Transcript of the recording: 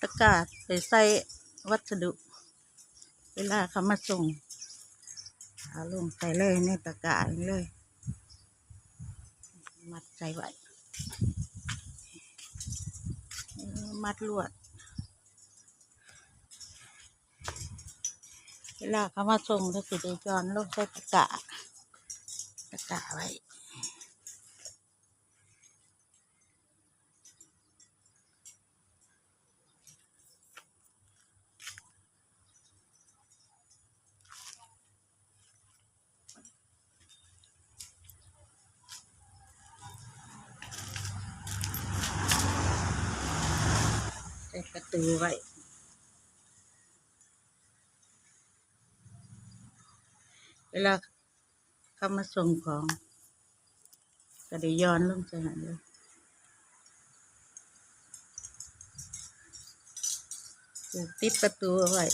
ຕະກຮ້າໄປໃສ່ວັດສະດຸ ເວລາເຂົາມາສົ່ງ ເອົາລົງໃສ່ເລີຍໃນຕະກຮ້ານີ້ເລີຍ ມັດໃສ່ໄວ້ ເອີ ມັດລວດ ເວລາເຂົາມາສົ່ງ ລະຊິໄດ້ຢ່ອນລົງໃສ່ຕະກຮ້າ ຕະກຮ້າໄວ້. ໃສ່ປະຕູໄວ້ ເວລາເຂົາມາສົ່ງຂອງ ກະໄດ້ຢ່ອນລົງໃສ່ຫັ້ນເລີຍ ຜູກຕິດປະຕູເອົາໄວ້.